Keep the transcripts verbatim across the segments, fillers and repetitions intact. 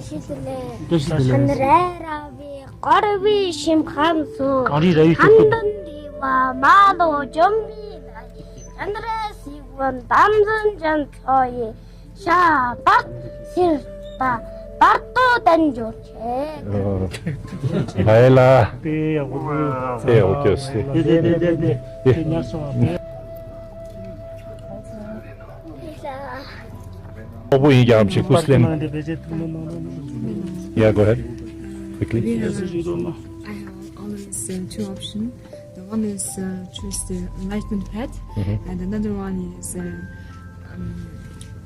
ཕྱི་དུ་ལས། བཀྲ་ཤིས་བདེ་ལེགས། ཧན་རེ་ར་བའི་དཀར་བའི་ཞིང་ཁམས་སུ། གངས་རི་ར་བའི་ཧན་ཏོན་རི་བ་མ་ལོ་འཇོམས་པའི་ད་ཡི་ཅན་རེ་སི་ཝན་དམ་འཛིན་ཅན་ཚོ་ཡི་ཤ་བག་སིར་ད་བར་དོ་བསྟན་འབྱོར་ཆེ། ལ་ཡ་ལ། དེ་ཡག་པོ་འདུག་དེ་ཡག་པོ་སྐྱོ་སི། དེ་དེ་དེ་དེ་དེ་དེ་ཉར་སོང་བ། ཁོག་པོ་ཡིན་ཀྱང་ཆེ་ཀུ་སི་ལེན། Yeah, go ahead. Quickly. I have always uh, two options. The one is uh, choose the enlightened path, and another one is uh, um,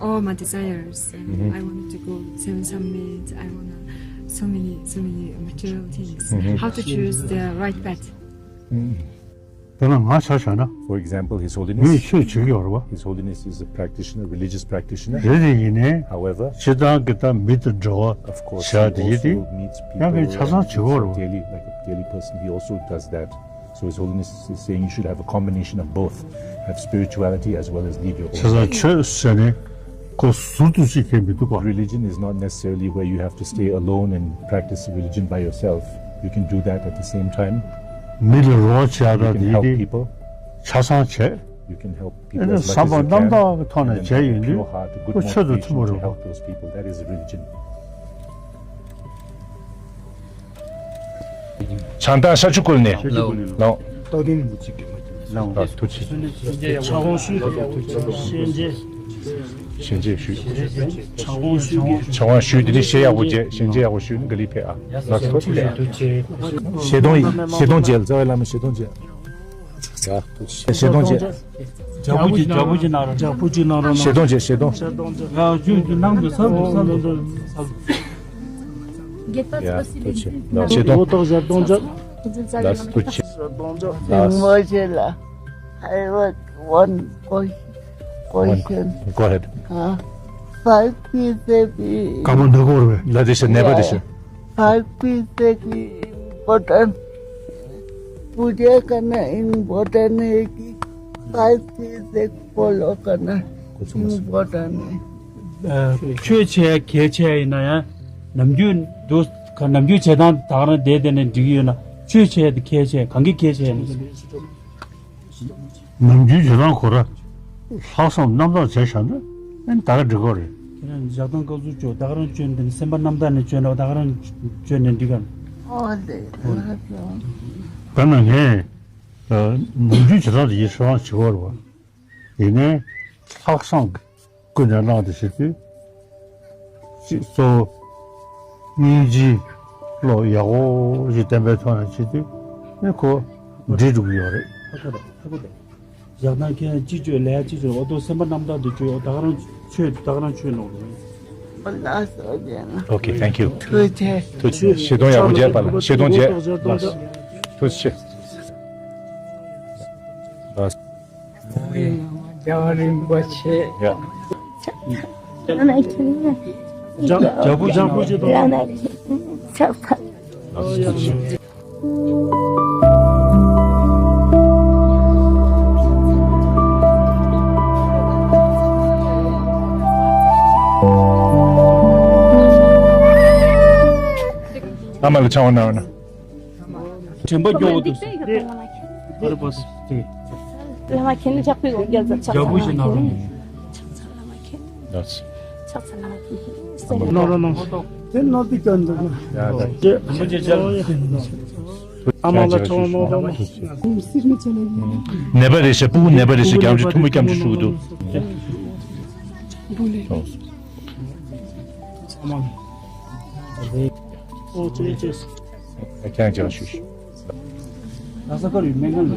all my desires. Uh, I want to go seven summit. I want to so many, so many material things. How to choose the right path? དཔེར་ན་ང་ཆ་བཞག་ན། For example, His Holiness, ངས་ཆོས་བྱེད་ཀྱི་ཡོད་རེད་པ། His Holiness is a practitioner, religious practitioner. རེད་དེ་ཡིན་ནའི། However, སྤྱིར་བཏང་གི་ད་མི་དང་འབྲེལ་བ། Of course, he also meets people, ཡང་ངས་ཆ་ཚང་བྱེད་ཀྱི་ཡོད་རེད་པ། Daily, like a daily person, he also does that. So His Holiness is saying you should have a combination of both. Have spirituality as well as lead your own life. ཆ་ཚང་ཆོས་ཟེར་ནས་ཁོ་ཟུར་དུ་ཅིག་གས་མི་འདུག་པ། Religion is not necessarily where you have to stay alone and practice religion by yourself. You can do that at the same time. མི་ལ་རོགས་བྱས་དང་དེ་དེ་ཆ་ཚང་བྱས། You can help people as much as you can. བསམ་པ་རྣམ་དག་གི་ཐོག་ནས་བྱས་ཡོང་དུས་ཁོ་ཆོས་དང་མཐུན་པ་རེད་པ། That is religion. བྱང་ཐང་ཤར་ཕྱོགས་ཀུན་ནས་ལའོ། རྟག་བརྟན་རིན་པོ་ཆེ་གིས་མ་ལའོ། ཐུགས་རྗེ་ཆེ། ཕྱག་དབང་ཞུས་ཏེ། ཞལ་མཇལ། ཞལ་མཇལ་ཞུས། ཕྱག་དབང་ཞུས་ཏེ། ཕྱག་དབང་ཞུས་ཏེ་ནི་ཞལ་ཡག་པོ་མཇལ། ཞལ་མཇལ་ཡག་པོ་ཞུས་ནི་ག་ལི་ཕེ་ཨ། ལགས་སོ། ཐུགས་རྗེ་ཆེ། ཞལ་གདོང་ཞལ་གདོང་མཇལ། རྩ་བའི་བླ་མ་ཞལ་གདོང་མཇལ། ཡ། ཞལ་གདོང་མཇལ། རྒྱ་བོ་གཅིག་རྒྱ་བོ་གཅིག་གནང་རོགས། རྒྱ་བོ་གཅིག་གནང་རོགས། ཞལ་གདོང་མཇལ། ཞལ་གདོང་། ཞལ་གདོང་མཇལ། ཡ་ཇུ་ཇུ་ནང་དུ་ས་རུ་ས་རུ་ས་རུ། ཡ་ཐུགས་རྗེ་ཆེ། ལགས་ཞལ་གདོང་། ལགས་ཐུགས་རྗེ་ཆེ། ལགས། མོ་ཆེ་ལ། I want one question. Question. Go ahead. Five Ps. སྐར་མ་འདི་སྐོར་བས། ལ་དེ་ཤ་ནད་པ་དེ་ཤ། Five Ps is important. पूजा करना important है कि five Ps follow करना important है। ཆོས་བྱེད་གལ་ཆེ་ཡིན་ན་ཡང་ནམ་རྒྱུན་དུ་ནམ་རྒྱུན་བྱེད་སྟངས་ད་ག་རང་བསྡད་བསྡད་ནས་འགྲིག་གི་ཡོད་ན། ཆོས་བྱེད་དེ་གལ་ཆེ། གང་གི་གལ་ཆེ་ཡིན་ན། ནམ་རྒྱུན་བྱེད་སྟངས་ཁོ་ར་ལྷག་བསམ་རྣམ་དག་བྱས་བཞག་ན་ཨེ་ད་ག་འགྲིག་གོ་རེད། ཁྱེད་རང་ཞག་དང་སྐབས་སུ་བཅོས་ད་ག་རང་བཅོས་འདི་ནི་སེམས་པ་རྣམ་དག་ནས་བཅོས་ན་ད་ག་རང་བཅོས་ནས་འགྲིག་གམ། ཨོ་ལེ་ལགས་སོ། ད་ནང་ངས་ནམ་རྒྱུན་བྱེད་སྟངས་དེ་ཡིན་སྲོལ་བྱེད་གོ་རེད་བ། ཡིན་ནའི་ལྷག་བསམ་གྱི་ཀུན་ནས་བླངས་ཏེ་བྱེད་དུས། གཅིག་གཙོ་བོ་སྙིང་རྗེའི་བློ་ཡག་པོ་ཞིག་བསྟན་པའི་ཐོག་ནས་བྱེད་དུས་ནི་ཁོ་འགྲིག་འགྲོ་གི་ཡོད་རེད། ཧ་གོ་རེད། ཧ་གོ་རེད། ཞག་དང་ཁྱེད་ཅི་བཅོས་ལས་ཅི་བཅོས་འོ་དོ་སེམས་པ་རྣམ་དག་ཏུ་བཅོས་འོ་ད་ག་རང་ཆོས་ད་ག་རང་ཆོས་ནོར་རེད། ལགས་སོ་རྒན། Okay, thank you. ཐུགས་རྗེ་ཆེ། ཐུགས་རྗེ་ཆེ། ཞལ་གདོང་ཡག་པོ་མཇལ་པ་ལ་ཞལ་གདོང་མཇལ་ལགས། ཐུགས་རྗེ་ཆེ། ལགས། རྒྱལ་བ་རིན་པོ་ཆེ། ཡ། རྒྱ་རྒྱ་བོ་རྒྱ་བོ་ཅེས་དང་། ཨ་མ་ལ་ཆང་བ་གནང་བ་ན། དྲན་པ་སྐྱོ་བོ་འདུག་ཟེར། བླ་མ་མཁྱེན་ནི་ཕྱག་དཔེ་དགོངས་རྒྱལ་ཚབ་ཕྱག་འཚལ་བླ་མ་མཁྱེན་ནི། ཕྱག་འཚལ་བླ་མ་མཁྱེན་ནི། ཕྱག་འཚལ་བླ་མ་མཁྱེན་ནི། གནང་རོགས་གནང་། དེ་ནོར་དུ་བསྐྱོན་འདུག་ན། ཨ་མ་ལ་ཆང་གནང་རོགས་གནང་། ནད་པ་རེད་ཤག་སྤུ་གུ་ནད་པ་རེད་ཤག་རྒྱ་མཚོ་ཐུམ་པ་སྐྱབས་འཇུག་ཞུ་གི་འདུག་ཨ་མ་ལ། ཨོ་ཅེ་ཅེ། ཁྱེད་རང་ཅག་ཞུ་ཞུ། ལྷ་ས་ཁར་ཡོད་སྨན་ཁང་ལ།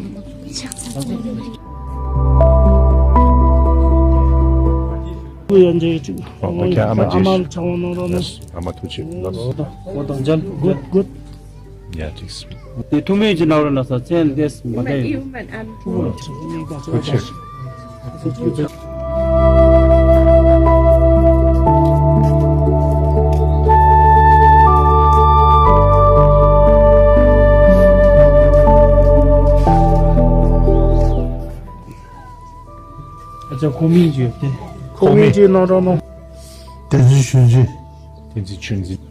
ཁོ་ཡང་འཇལ་ཅིག་ཨོ་ཁྱེད་ཨ་མ་ཨ་མ་ལ་ཆང་བ་གནང་རོགས་གནང་། ཨ་མ་ཐུགས་རྗེ་ཆེ་ལགས། འོ་དང་འཇལ་གུད་གུད། ཡ་ཅིག་སི། དེ་ཐུགས་སྨོན་ཅིག་གནང་རོགས་གནང་ས་མཚན་ལས་མ་བསྡད་ཡོད། ཐུགས་རྗེ་ཆེ། ཨ་ཅག་ཁོ་མིན་གྱི་ཡོད་དེ། ཁོ་མིན་གྱི་ནང་རང་ནང་། དེ་ཚོའི་ཞུ་རྒྱུ། བསྟན་འཛིན་ཆོས་འཛིན།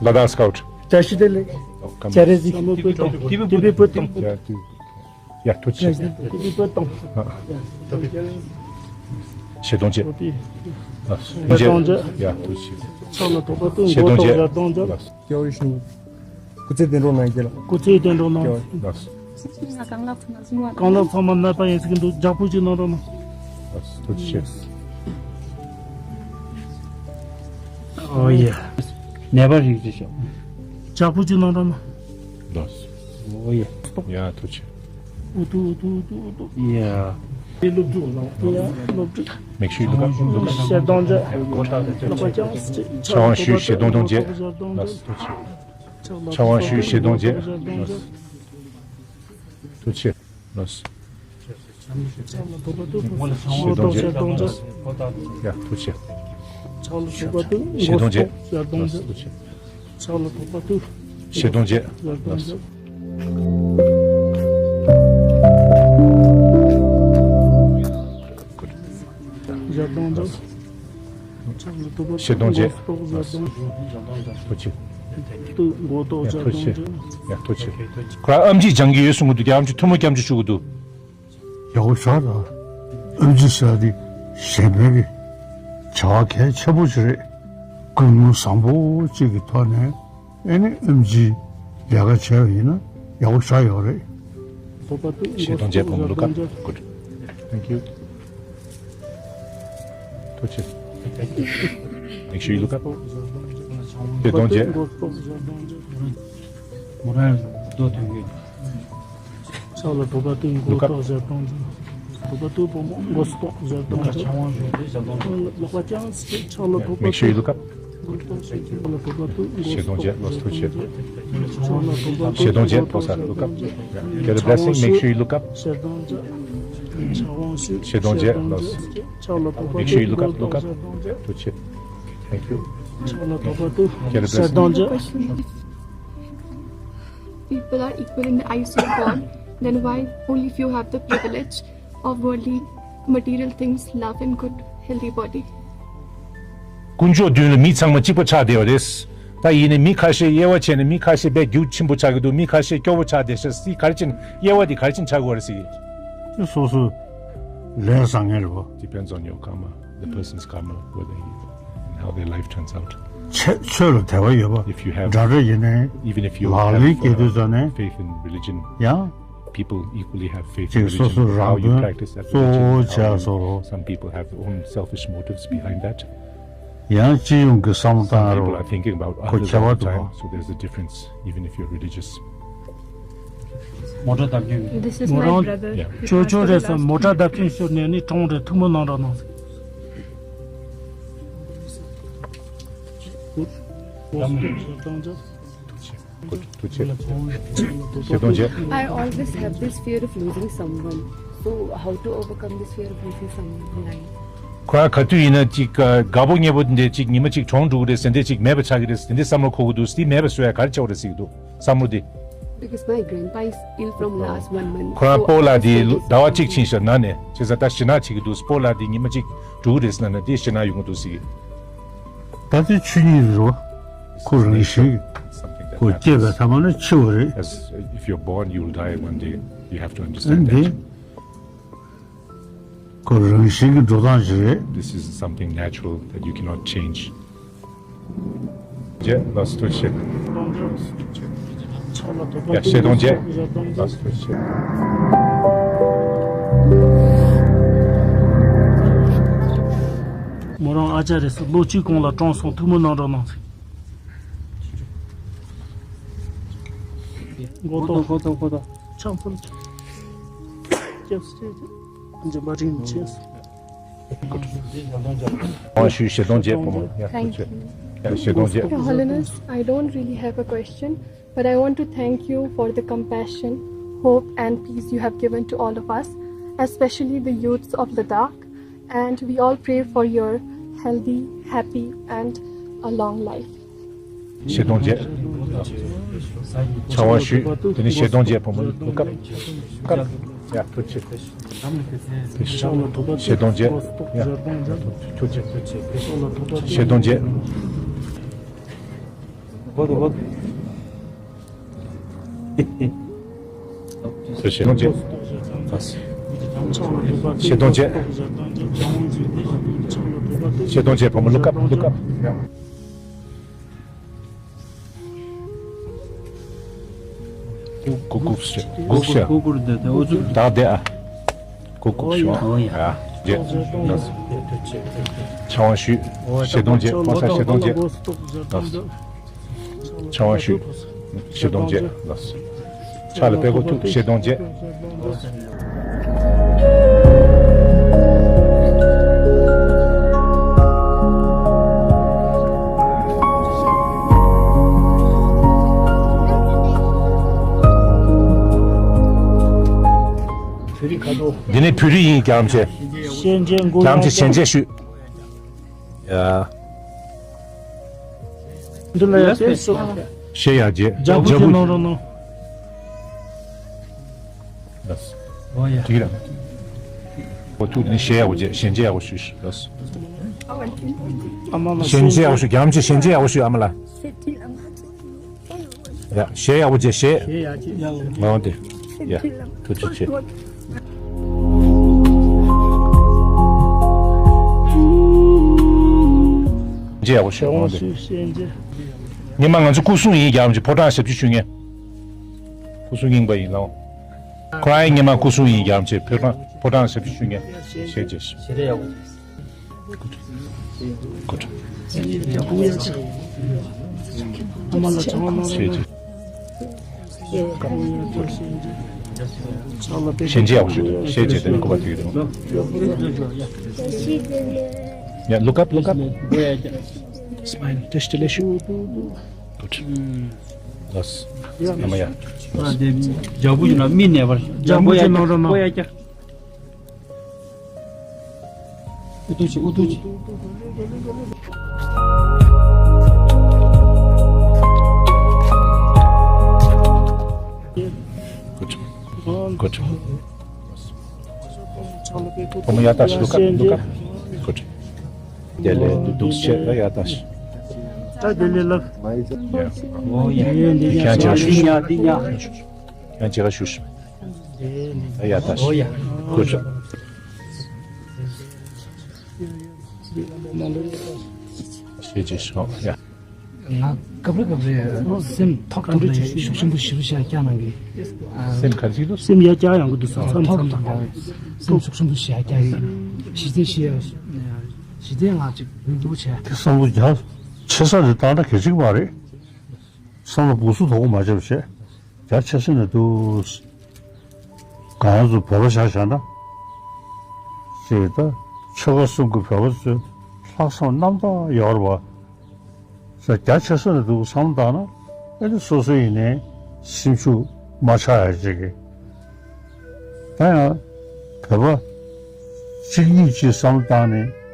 ལ་དྭགས་སི་ཀའུ་ཊི། བཀྲ་ཤིས་བདེ་ལེགས། ཨོ་ཀམ། བྱ་རེ་ཟི། ཏི་བི་པོ་ཏོང་། ཏི་བི་པོ་ཏོང་། ཡ་ཏི། ཡ་ཐུགས་རྗེ་ཆེ། ཏི་བི་པོ་ཏོང་། ཨ། ཞེ་གདོང་རྗེ། ཨ། ཞེ་གདོང་རྗེ། ཡ་ཐུགས་རྗེ་ཆེ། ཕྱག་ལ་ཐོགས་པ་ཏོང་། ཞེ་གདོང་རྗེ། ཞེ་གདོང་རྗེ། ཨ། སྐྱབས་ཡུལ་ཞུ། སྐུ་ཚེ་བརྟན་པོ་གནང་། རྒན་ལགས། སྐུ་ཚེ་བརྟན་པོ་གནང་། ལགས། རྐང་ལག་ཚང་མ་ནད་པ་ཡིན་ཟེར་གྱི་འདུག་རྒྱགས་པོ་ཅིག་གནང་རོགས་གནང་། ལགས། ཐུགས་རྗེ་ཆེ། ཨོ་ཡེ། ནད་པ་རིགས་རེད་ཤག་རྒྱགས་པོ་ཅིག་གནང་རོགས་གནང་། ལགས། ཨོ་ཡེ། ཡ་ཐུགས་རྗེ་ཆེ། ཨུ་ཐུ་ཨུ་ཐུ་ཨུ་ཐུ་ཨུ་ཐུ། ཡ། དེ་སློབ་ཕྲུག་ལ། ཡ་སློབ་ཕྲུག Make sure you look up. ཞེ་གདོང་རྗེ། ལག་པ་བརྐྱངས། ཕྱག་དབང་ཞུ། ཞེ་གདོང་རྗེ། ལགས། ཐུགས་རྗེ་ཆེ། ཕྱག་དབང་ཞུ། ཞེ་གདོང་རྗེ། ཐུགས་རྗེ་ཆེ། ལགས། ཕྱག་ལ་ཐོགས་པ་ཏོང་། ཞེ་གདོང་རྗེ། ཞེ་གདོང་རྗེ། ཡ་ཐུགས་རྗེ་ཆེ། ཕྱག་ལ་ཐོགས་པ་ཏོང་། ཞེ་གདོང་རྗེ། ལགས། ཐུགས་རྗེ་ཆེ། ཕྱག་ལ་ཐོགས་པ་ཏོང་། ཞེ་གདོང་རྗེ། ཞེ་གདོང་རྗེ། ཞེ་གདོང་རྗེ། ཞེ་གདོང་རྗེ། ཐུགས་རྗེ་ཆེ། ཡ་ཐུགས་རྗེ་ཆེ། ཡ་ཐུགས་རྗེ་ཆེ། ཁོ་རང་ཨེམ་ཆི་སྦྱང་གི་ཡོད་གསུང་གི་འདུག་ཨེམ་ཆི་ཐུགས་སྨོན་སྐྱབས་འཇུག་ཞུ་གི་འདུག་ཡག་པོ་ཞེ་དྲག་རེད། ཨེམ་ཆི་ཟེར་དེ་གཞན་ཕན་གྱི་བྱ་བ་གལ་ཆེན་པོ་ཞིག་རེད། ཀུན་སློང་བཟང་པོ་གཅིག་གི་ཐོག་ནས་ཨེ་ནི་ཨེམ་ཆི་ལས་ཀ་བྱས་པ་ཡིན་ན་ཡག་པོ་ཞེ་དྲག་ཡོད་རེད། ཞེ་གདོང་རྗེ། བུ་མོ་look up. Good. Thank you. ཐུགས་རྗེ་ཆེ། Make sure you look up. ཞེ་གདོང་རྗེ། མོ་རང་རྡོ་ཐོན་གྱི། ཕྱག་ལ་ཐོགས་པ་ཏོང་། མགོ་ཏོག་ཞེ་གདོང་རྗེ། ཐོགས་པ་ཏོང་བུ་མོ། མགོ་སྟོག་ཞེ་གདོང་རྗེ། ལག་པ་བརྐྱངས། ཕྱག་ལ་ཐོགས་པ་ཏོང་། Make sure you look up. མགོ་སྟོག་ཞེ་གདོང་རྗེ། ཕྱག་ལ་ཐོགས་པ་ཏོང་། མགོ་སྟོག་ཞེ་གདོང་རྗེ། ཕྱག་ལ་ཐོགས་པ་ཏོང་། ཞེ་གདོང་རྗེ། མགོ་སྟོག་ཞེ་གདོང་རྗེ། Get a blessing. Make sure you look up. ཞེ་གདོང་རྗེ། ཕྱག་དབང་ཞུ། ཞེ་གདོང་རྗེ། ཕྱག་ལ་ཐོགས་པ་ཏོང་། Make sure you look up. མགོ་སྟོག་ཞེ་གདོང་རྗེ། ཐུགས་རྗེ་ཆེ། Thank you. ཕྱག་ལ་ཐོགས་པ་ཏོང་། Get a blessing. ཞེ་གདོང་རྗེ། People are equal in the eyes of God, then why only few have the privilege of worldly material things, love and good, healthy body? དཀོན་མཆོག་མདུན་ལ་མི་ཚང་མ་གཅིག་པ་ཆགས་བསྡད་པ་རེད། ད་ཡིན་ནའི་མི་ཁ་ཤས་དབྱེ་བ་ཕྱེ་ནས་མི་ཁ་ཤས་དཔེ་རྒྱུ་ཆེན་པོ་ཆགས་ཀྱི་འདུག་མི་ཁ་ཤས་སྐྱོ་བོ་ཆགས་བསྡད་ཤག་ཟེར། ག་རེ་བྱས་ནས་དབྱེ་བ་དེ་ག་རེ་བྱས་ནས་ཆགས་དགོས་རེད་ཟེར་གྱི། དེ་སོ་སོ་ལས་བཟང་ངན་རེད་པ། Depends on your karma, the person's karma, whether he, and how their life turns out. ཆོས་ཆོས་ལ་དད་པ་ཡོད་པ། If you have འདྲ་འདྲ་ཡིན་ནའི། Even if you ལག་ལེན་have, སྐྱེལ་དུས་ཙམ་ནས། Uh, faith in religion, ཡང་people equally have faith in religion. How you practice that religion, how you, some people have their own selfish motives behind that. ཡང་སྤྱི་ཡོངས་ཀྱི་བསམ་བློ་བཏང་ཡ་རོགས། Some people are thinking about others all the time, so there's a difference, even if you're religious. མོ་ཊ་བརྡབ་སྐྱོན། This is མོ་རང་ཅོ་ཅོ་རེད་ཟེར། མོ་ཊ་བརྡབ་སྐྱོན་ཤོར་ནས་ནི་གྲོངས་རེད། ཐུགས་སྨོན་གནང་རོགས་གནང་ཟེར། ཐུགས་རྗེ་ཆེ། ཞེ་གདོང་རྗེ། I always have this fear of losing someone. So, how to overcome this fear of losing someone in life? ཁོ་རང་ག་དུས་ཡིན་ན་ཅིག་དགའ་པོ་ཉེ་པོ་འདི་ཅིག་ཉི་མ་ཅིག་གྲོངས་འགྲོ་གི་རེད་ཟེར། འདི་ཅིག་མེད་པ་ཆགས་ཀྱི་རེད་ཟེར། འདི་བསམ་བློ་འཁོར་གི་འདུག་འདི་མེད་པ་བཟོ་ཡ་ག་རེ་བྱ་དགོས་རེད་ཟེར་གྱི་འདུག་བསམ་བློ་འདི། Because my grandpa is ill from last one month. ཁོ་རང་སྤོ་ལགས་འདི་ཟླ་བ་གཅིག་ཕྱིན་ཤག་ན་ནས། བྱས་ཙང་ད་ཞེད་སྣང་བྱེད་ཀྱི་འདུག་སྤོ་ལགས་འདི་ཉི་མ་གཅིག་འགྲོ་གི་རེད་ཟེར་ན་ན་འདི་ཞེད་སྣང་ཡོང་གི་འདུག་ཟེར་གྱི། ད་དེ་ཆོས་ཉིད་རེད་པ། ཁོ་རང་བཞིན་གྱིས། ཁོ་སྐྱེས་པའི་མཐའ་མ་ནི་འཆི་བ་རེད། As, uh, if you're born, you'll die one day. You have to understand that. འདི། ཁོ་རང་བཞིན་གྱི་འགྲོ་སྟངས་ཤིག་རེད། This is something natural that you cannot change. རྗེ་ལགས་སོ། ཐུགས་རྗེ་ཆེ། ཡ་ཞེ་གདོང་རྗེ། ལགས་སོ། ཐུགས་རྗེ་ཆེ། མོ་རང་ཨ་ཅག་རེད་ཟེར། ལོ་གཅིག་གོང་ལ་གྲོངས་སོང་། ཐུགས་སྨོན་གནང་རོགས་གནང་ཟེར། མགོ་ཏོག་མགོ་ཏོག་མགོ་ཏོག་ཕྱག་ཕུལ། སྐྱབས་སུ་མཆི། འཇམ་པ་རིན་ཆེ། དབང་ཞུ། ཞེ་གདོང་རྗེ། བུ་མོ། ཡ། Thank you. ཡ། ཞེ་གདོང་རྗེ། Your Holiness, I don't really have a question, but I want to thank you for the compassion, hope, and peace you have given to all of us, especially the youths of Ladakh. And we all pray for your healthy, happy, and a long life. ཞེ་གདོང་རྗེ། ཕྱག་དབང་ཞུས། དེ་ནས་ཞེ་གདོང་རྗེ། བུ་མོ། སྐབས་སྐབས། ཡ། ཐུགས་རྗེ་ཆེ། ཤེས་ལྡན་རྒྱལ། ཡ། ཐུགས་རྗེ་ཆེ། ཤེས་ལྡན་རྒྱལ། ཤེས་ལྡན་རྒྱལ། ཤེས་ལྡན་རྒྱལ། ཤེས་ལྡན་རྒྱལ། བུ་མོ། look up, look up. གུག་གུག་ཟེར། གུག་ཟེར། གུག་གུག་འདི་དེ་འུ་ཚོ། ད་དེ་ཨ། གུག་གུག་ཞུ། ཨོ་ཡ། ཡ། རྗེ། ཕྱག་དབང་ཞུས། ཤེས་ལྡན་རྒྱལ། ཕ་ས་ཤེས་ལྡན་རྒྱལ། ཕྱག་དབང་ཞུས། ཤེས་ལྡན་རྒྱལ། ཕྱག་ལ་པད་ཀོ་ཐུག་ཤེས་ལྡན་རྒྱལ། འདི་ནི་བོད་རིགས་ཡིན། རྒྱལ་རམ་ཆེ། རྒྱལ་རམ་ཆེ་ཞལ་མཇལ་ཞུ། ཡ། འདི་ལ་ཡ་དེ་སོ། ཞེས་ཡ་རྗེ། རྒྱ་བོ་ཅིག་གནང་རོགས་གནང་། ལགས། ཨོ་ཡ། དེ་ར། ཨོ་ཐུགས་ནི་ཞེས་ཡ་བོ་རྗེ། ཞལ་མཇལ་ཡ་བོ་ཞུ་ཞུ། ལགས། ཨ་མ་ལ་ཞལ་མཇལ་ཡ་བོ་ཞུ། རྒྱལ་རམ་ཆེ་ཞལ་མཇལ་ཡ་བོ་ཞུ། ཨ་མ་ལ། ཡ། ཞེས་ཡ་བོ་རྗེ། ཞེས། ཞེས་ཡ་རྗེ། ཡ། ངོ་དེ། ཡ། ཐུགས་རྗེ་ཆེ། མཇལ་ཡག་པོ་ཞིག་འོང་སྟེ། ཉི་མ་ང་ཚོ་སྐུ་སྲུང་ཡིན། རྒྱལ་རམ་ཆེ་ཕོ་བྲང་ཞབས་ཕྱི་ཞུ་མཁན། སྐུ་སྲུང་རྙིང་པ་ཡིན་ལགས། ཁོ་རང་ཉི་མ་སྐུ་སྲུང་ཡིན། རྒྱལ་རམ་ཆེ་ཕོ་བྲང་ཕོ་བྲང་ཞབས་ཕྱི་ཞུ་མཁན། ཞེས་བྱས། Good. ཞེས་བྱས། ཞལ་མཇལ་ཡག་པོ་ཞུ། ཞལ་མཇལ་དེ་ནི་སྐུ་པར་དེ་ཡོད། Yeah, look up, look up. Smile. Just let you. Good. Yes. ཨ་མ་ཡ། ཨ་དེ་རྒྱལ་པོ་ཡིན་ན་མི་གནས་པར། རྒྱལ་པོ་ཡ་རྒྱལ་པོ་ཡ་རྒྱལ། ཨུ་ཏུ་ཅི། ཨུ་ཏུ་ཅི། Good. Good. བུ་མོ་ཡར་ལྟ་ཞིག། look up, look up. Good. དེ་ལས་འདུག་འདུག་བྱས་ལ་ཡར་ལྟ་ཞིག། ད་དེ་ལས་ལབ། Yeah. ཨོ་ཡ། ཡ་ཡ། ཁྱེད་ཅག་ཞུ་ཞིག། ཡ་འདི་ཡ། ཁྱེད་ཅག་ཞུ་ཞིག། ཨོ་ཡ། Good job. ཞེས་བྱས་སོ། ཡ། ང་སྐབས་རེ་སྐབས་རེ་སེམས་ཐོག་ཐོག་ལ་ཤུགས་ཆེན་པོ་ཞེ་པོ་ཞིག་སྐྱེ་གནང་གི། སེམས་ག་ཚིག་ཏུ། སེམས་ཡར་བཀྱག་ཡོང་གི་འདུག་ས། མཚམས་མཚམས་ལ་སེམས་ཤུགས་ཆེན་པོ་ཞིག་ཡར་བཀྱག་གི། ཞི་བདེ་ཞིག་ཞི་བདེ་ང་ཅིག་འདུག་བྱས། དེ་བསམ་བློ་རྒྱ་ཆེ་ས་རེད་བཏང་ན་གལ་ཆེ་གི་མ་རེད། བསམ་བློ་སྦུག་སུ་དོག་པོ་མ་བྱས་པ་བྱས། རྒྱ་ཆེ་ས་ནས་འདུག་གང་ཚོ་བོད་པ་ཆགས་བཞག་ན། ཅེས་ད་ཆོལ་ཁ་གསུམ་གྱི་བོད་པ་ཚོས་ལྷག་བསམ་རྣམ་དག་ཡོད་རེད་བ། ས་རྒྱ་ཆེ་ས་ནས་འདུག་བསམ་བཏང་ན། ཨེ་ནི་སོ་སོ་ཡིན་ནའི་སེམས་ཤུགས་མ་ཆག་ཡ་ཅིག་གི། ད་ཡང་བོད་པ་གཅིག་གཉིས་ཅིག་བསམ་བཏང་ནས་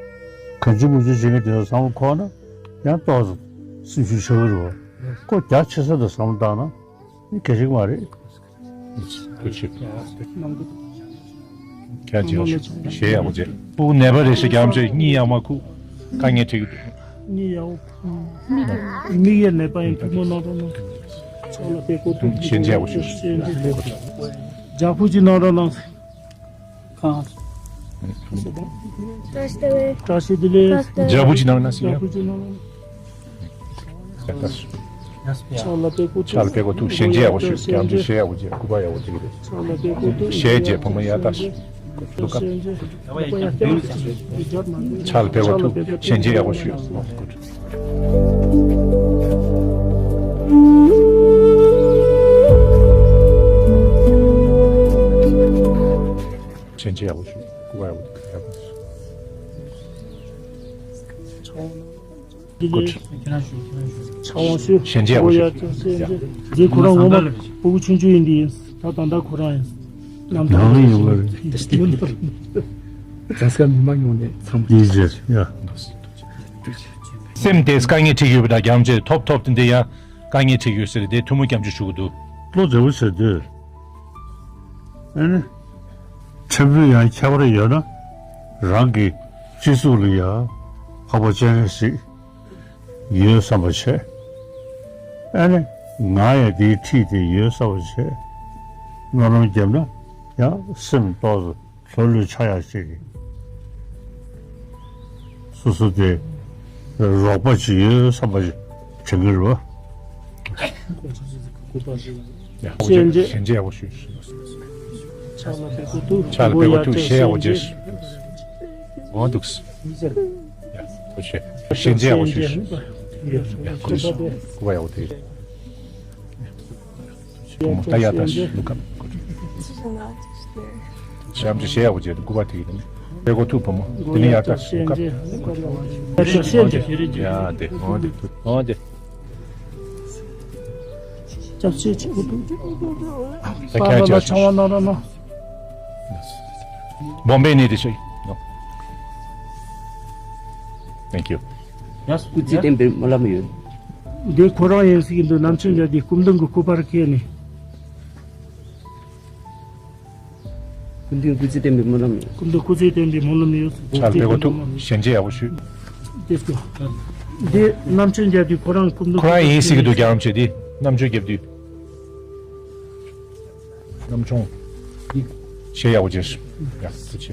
གང་ཅི་མང་ཅི་བྱེད་མཁན་དེ་ཚོ་བསམ་བློ་འཁོར་ན་ཡང་ཏོག་ཙམ་སེམས་ཤུགས་ཆག་གི་རེད་བ། ཁོ་རྒྱ་ཆེ་ས་དང་བསམ་བློ་བཏང་ན་ནི་གལ་ཆེ་གི་མ་རེད། ཐུགས་རྗེ་ཆེ། ཁྱེད་ཅག་ཞུ་ཞེས་ཡག་པོ་བྱས། སྤུ་གུ་ནད་པ་རེད་ཤག་རྒྱ་མཚོ་གཉིད་ཡང་མ་ཁུག་དཀའ་ངལ་འཕྲད་ཀྱི་འདུག་གཉིད་ཡག་པོ། མིག་ཡ་ནད་པ་ཡིན། ཐུགས་སྨོན་གནང་རོགས་གནང་། ཕྱག་ལ་པད་ཀོ་ཐུག་ཞལ་མཇལ་ཡག་པོ་ཞུ། ཞལ་མཇལ། རྒྱག་ཕུག་ཅིག་གནང་རོགས་གནང་། ཁང་། བཀྲ་ཤིས་བདེ་ལེགས། བཀྲ་ཤིས་བདེ་ལེགས། རྒྱག་ཕུག་ཅིག་གནང་ན་སྲིད། རྒྱག་ཕུག་ཅིག་གནང་། ཡ་ད། ཕྱག་ལ་པད་ཀོ་ཐུག་ཕྱག་ལ་པད་ཀོ་ཐུག་ཞལ་མཇལ་ཡག་པོ་ཞུ། རྒྱ་མཚོ་ཞལ་ཡག་པོ་མཇལ། སྐུ་པར་ཡག་པོ་མཇལ་གི་རེད། ཕྱག་ལ་པད་ཀོ་ཐུག་ཞལ་མཇལ། བུ་མོ་ཡར་ལྟ་ཞིག། ལུག་ཁ། ཕྱག་ལ་པད་ཀོ་ཐུག་ཞལ་མཇལ་ཡག་པོ་ཞུ། ཞལ་མཇལ་ཡག་པོ་ཞུ། སྐུ་པར་ཡག་པོ་ཐུག་ཡག་པོ། Good. ཕྱག་དབང་ཞུ། ཞལ་མཇལ་ཡག་པོ་ཞུ། རྗེ་ཁོ་རང་ངོ་མ་སྤུ་གུ་ཆུང་ཆུང་ཡིན་དུས་ཡིན། ད་ད་ལྟ་ཁོ་རང་ཡིན། ནང་ཡོང་བ་རེད། གཟའ་སྐར་མི་མང་ཡོང་ནས་འཚམས། ཡིན་ཟེར། ཡ། སེམས་དེ་དཀའ་ངལ་འཕྲད་ཡོད་པ་དང་། རྒྱ་མཚོ་ཐོབ་ཐོབ་དེ་འདི་ཡང་དཀའ་ངལ་འཕྲད་ཡོད་ཟེར་དེ་ཐུགས་སྨོན་སྐྱབས་འཇུག་ཞུ་གི་འདུག་བློ་བདེ་པོ་བྱས་དུས། ཨ་ནི། ཕྲན་བུ་ཡང་ཁྱད་པར་ཡོད་ན་རང་གི་སྤྱི་གཙུག་ལ་ཡང་འཕགས་པ་སྤྱན་རས་གཟིགས་ཡོད་བསམ་པ་བྱས། ཨ་ནི་ང་ཡང་དེའི་འཁྲིས་དེ་ཡོད་བསམ་པ་བྱས། སྨོན་ལམ་བརྒྱབ་ན་ཡང་སེམས་ཏོག་ཙམ་ལྷོད་ལྷོད་ཆགས་ཡག་ཅིག་རེད། སོ་སོ་དེ་རོགས་པ་ཅིག་ཡོད་བསམ་པ་ཅིག་དྲན་གྱི་རེད་བ། ཡ། ཞལ་མཇལ། ཞལ་མཇལ་ཡག་པོ་ཞུ། ཕྱག་ལ་ཕེབས་དགོས་འདུག་ཕྱག་ལ་ཕེབས་དགོས་འདུག་ཞལ་ཡག་པོ་མཇལ། འོ་འདུག་ཡ། ཞལ་མཇལ་ཡག་པོ་ཞུ། ཡ། སྐུ་པ་ཡག་པོ་དེ། བུ་མོ་ད་ཡར་ལྟ་ཞིག་ལུག་ཁ། ཞབས་ཀྱི་ཞལ་ཡག་པོ་མཇལ་དུ་སྐུ་པར་དེ་ཡིན། ལས་གོ་ཐུག་བུ་མོ་དེ་ནི་ཡར་ལྟ་ལུག་ཁ། ཡ་དེ་འོ་དེ་འོ་དེ། ཅབ་ཅེ་ཅེ་འུ་ཐུག་ད་ཁྱེད་ཅག་ཆང་བ་ནོ་ར་ནོ། བོམ་བེ་ནི་དེ་ཤོད། Thank you. ཡང་སྐུ་ཚེ་བརྟན་པའི་སྨོན་ལམ་ཡོད། འདི་ཁོ་རང་ཡིན་ཟེར་གྱི་འདུག་ནམ་ཆུང་རྒྱལ་དེ་སྐུ་མདུན་གྱི་སྐུ་པར་ཁྱེར་ནས། སྐུ་མདུན་སྐུ་ཚེ་བརྟན་པའི་སྨོན་ལམ་ཡོད། སྐུ་མདུན་སྐུ་ཚེ་བརྟན་པའི་སྨོན་ལམ་ཡོད། ཕྱག་ལས་གོ་ཐུག་ཞལ་མཇལ་ཡག་པོ་ཞུ། དེ་སྐུ། འདི་ནམ་ཆུང་རྒྱལ་དེ་ཁོ་རང་སྐུ་མདུན་ཁོ་རང་ཡིན་ཟེར་གྱི་འདུག་རྒྱལ་བ་རིན་པོ་ཆེ་དེ་ནམ་ཆུང་རྒྱལ་དེ། ནམ་ཆུང་། ཞལ་ཡག་པོ་མཇལ། ཡ། ཐུགས་རྗེ་ཆེ།